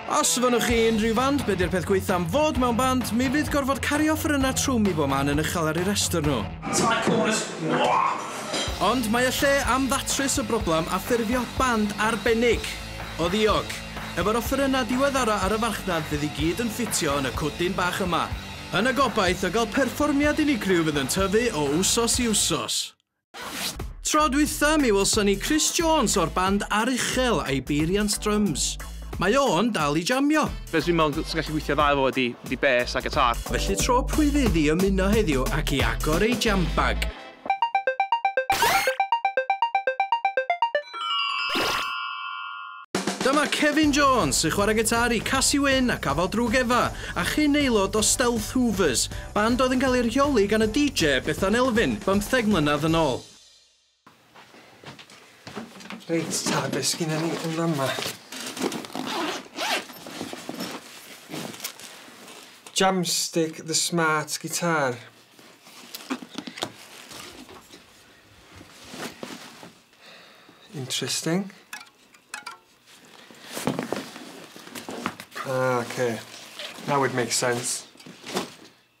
Os fynnwch chi unrhyw fand, be di'r peth gweitha am fod mewn band, mi fydd gorfod cario offerynnau trwm i bob man yn uchel ar ei restr nhw. Tight corners. Ond mae y lle am ddatrys y broblem a ffurfio band arbennig o ddiog. Efo'r offerynnau diweddara ar y farchnad fydd i gyd yn ffitio yn y cwdyn bach yma. Yn y gobaith o gael perfformiad unigryw fydd yn tyfu o wsos i wsos. Tro dwytha mi welson ni Chris Jones o'r band Aruchel a'i beiriant drums. Mae o'n dal i jamio. Be dwi'n meddwl sy'n gallu gweithio dda efo ydi bass a gitar. Felly tro pwy fydd i ymuno heddiw ac i agor ei jam bag. Dyma Kevin Jones sy'n chwarae gitar i Casi Wyn ac Afal Drwg Efa, a chyn aelod o Stealth Hoovers, band oedd yn cael ei rheoli gan y DJ Bethan Elfyn, 15 mlynedd yn ôl. Reit ta, be sgynna ni yn fama? Jamstick the Smart Guitar. Interesting. Ah, okay. That would make sense.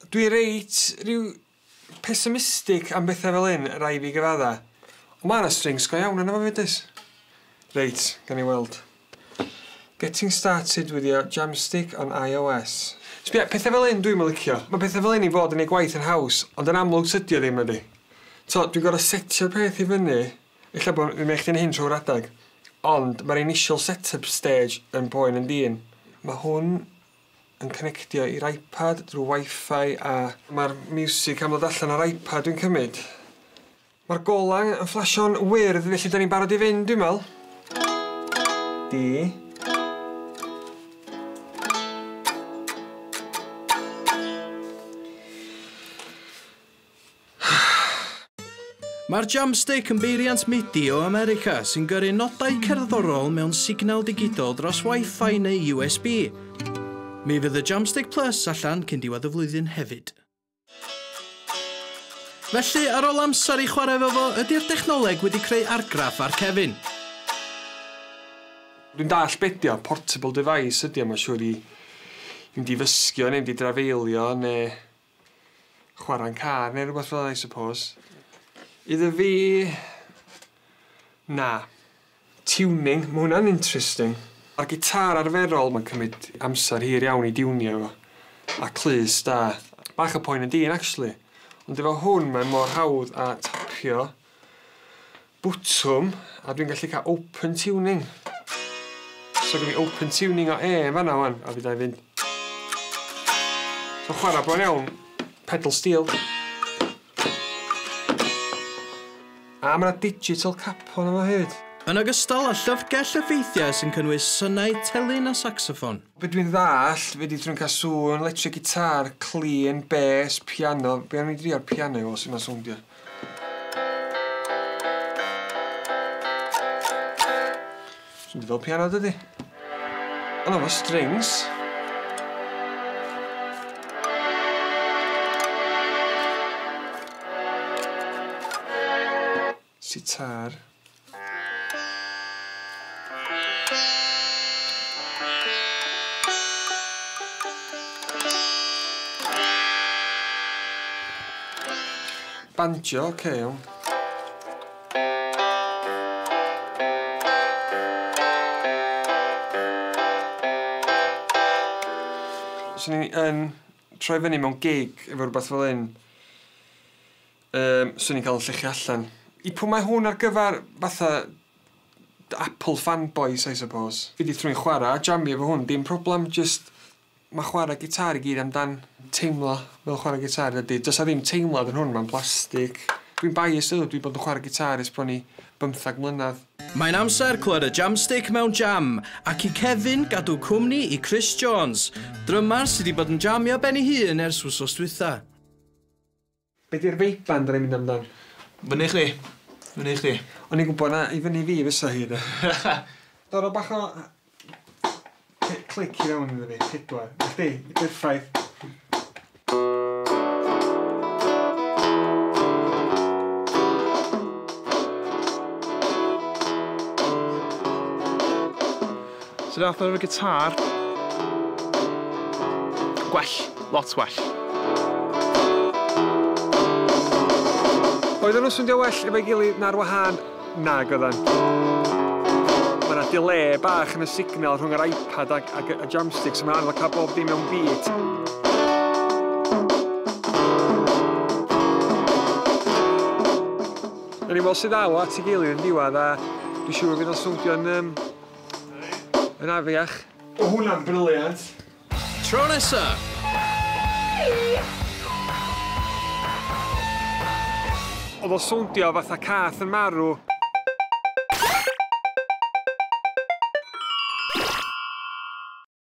Dwi reit rhyw pessimistic am bethau fel hyn, rai fi gyfadda. Ond mae yna strings go iawn yna fo fyd. Reit, gan i weld. Getting started with your Jamstick on iOS. Sbia, pethau fel hyn dwi'n licio. Mae pethau fel hyn i fod yn ei gwaith yn haws, ond yn amlwg tydio ddim ydi. So, dwi'n gorfod setio'r peth i fyny. Ella bod fi'n eich hyn trwy'r adag. Ond mae'r initial setup stage yn poen yn dyn. Mae hwn yn connectio i'r iPad drwy Wi-Fi a mae'r music am ddod allan o'r iPad dwi'n cymryd. Mae'r golau yn flasio'n wyrdd, felly da ni'n barod i fynd, dwi'n meddwl. D. Mae'r Jamstick yn beiriant MIDI o America sy'n gyrru nodau cerddorol mewn signal digidol dros Wi-Fi neu USB. Mi fydd y Jamstick Plus allan cyn diwedd y flwyddyn hefyd. Felly, ar ôl amser i chwarae efo fo, ydy'r dechnoleg wedi creu argraff ar Kevin? Dwi'n dallt be 'di o, portable device ydi o, mae'n siŵr i mynd i fysgio neu mynd i drafeilio neu chwarae'n car neu rhywbeth fel 'na, I suppose. Iddo fi... Na. Tuning, mae hwnna'n interesting. Ar gitar arferol, mae'n cymryd amser hir iawn i diwnio fo. A clust da. Bach o poen yn dyn, actually. Ond efo hwn, mae'n mor hawdd a tapio bwtwm, a dwi'n gallu cael open tuning. So gen i open tuning o E yn fanna wan, a fydd i'n fynd. So chwarae bron iawn, pedal steel. A mae yna digital capo yna fo hefyd. Yn ogystal â llyfrgell effeithiau sy'n cynnwys synau telyn a saxoffon. Be dwi'n ddallt, fe di drwy'n cael sŵn, electric guitar, clean, bass, piano. Be am i drio'r piano i weld sut mae'n swndio. Swndio fel piano, dydi? Ond efo strings. Sitar. Banjo, oce, iawn. Swn i yn troi fyny mewn gig efo rhywbeth fel hyn, swn i'n cael llechu allan. I pwy mae hwn ar gyfer fatha Apple fanboys, I suppose. Fi di trwy'n chwarae, jamio efo hwn, dim problem, just mae chwarae gitar i gyd amdan teimlo fel chwarae gitar ydy. Does 'na ddim teimlad yn hwn, mae'n plastig. Dwi'n biased ydw, dwi bod yn chwarae gitar ers bron i 15 mlynedd. Mae'n amser clywed y Jamstick mewn jam, ac i Kevin gadw cwmni i Chris Jones, drymar sydd wedi bod yn jamio ben ei hun ers wsos dwytha. Be di'r feiban da ni'n mynd amdan? Fyny chdi. Fyny chdi. O'n i'n gwybod na i fyny fi fysa hi, de. Dod o bach o clic i fewn iddo fi, 4. Chdi, i berffaith. So nath o'r gitar. Gwell, lot well. Oedden nhw'n swndio well efo'i gilydd na'r wahân? Nag oedden. Mae yna delay bach yn y signal rhwng yr iPad ag y Jamstik, so mae'n anodd cael bob dim mewn beat. Nawn ni weld sut ddaw o at ei gilydd yn diwedd a dwi'n siŵr fydd o'n swndio'n yn afiach. O, hwnna'n brilliant! Tro nesa! Oedd o'n swndio fatha cath yn marw.